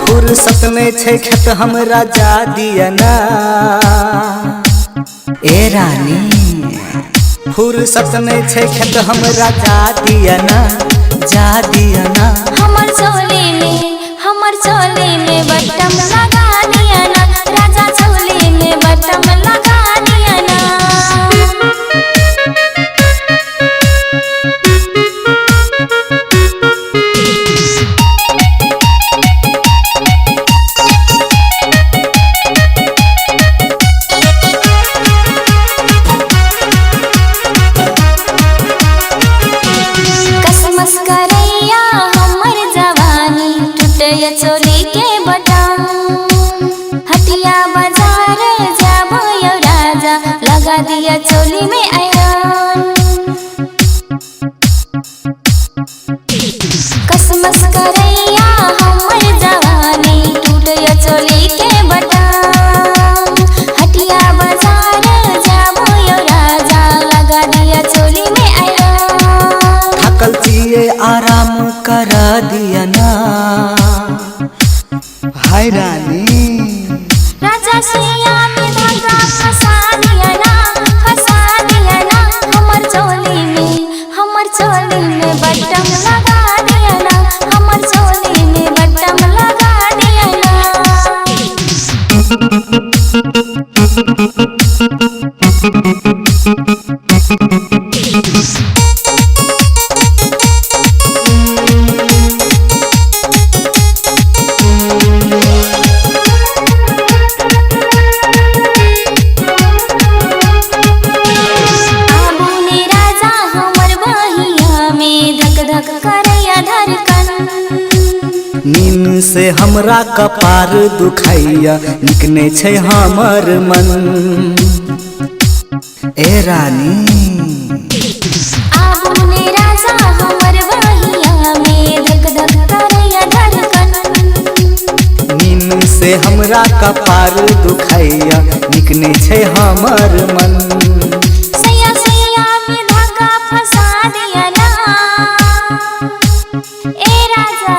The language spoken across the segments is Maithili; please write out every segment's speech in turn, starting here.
फुर्सत में छै खेत हमरा जा दिया ना ए रानी। फुर्सत में छै खेत हमरा जा दिया ना, जा दिया ना। हमर चोली में बटम लगा दिया ना, राजा चोली में बटम लगा दिया ना। कसमस करैया हमर जवानी टूटैया चोली के बटम। हटिया बाजार जाबो यो राजा लगा दिया चोली में आयरन। कसमस करैया हमर जवानी टूटैया चोली के बटम। हटिया बाजार जाबो यो राजा लगा दिया चोली में आयरन। थकल छियै आराम करा दिया ना हाय रानी। राजा सुइया में धागा फंसा दिया ना, फंसा दिया ना। हमर चोली में बटम लगा दिया ना, हमर चोली में बटम लगा दिया ना। नींद से हमरा कपार दुखाइया निकने छै हमर मन ए रानी। आबू ने राजा हमर बहिया में धक धक करैया धड़कन। नींद से हमरा कपार दुखाइया निकने छै हमर मन। सैया सैया में धागा फंसा दिया ना ए राजा।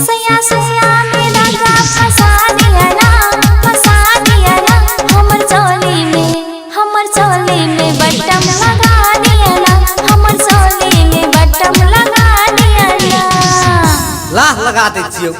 सैया सैया में धागा फंसा दिया ना, फंसा दिया ना। हमर चोली में बटम लगा दिया ना, हमर चोली में बटम लगा दिया ना। लाह लगा दै छियौ।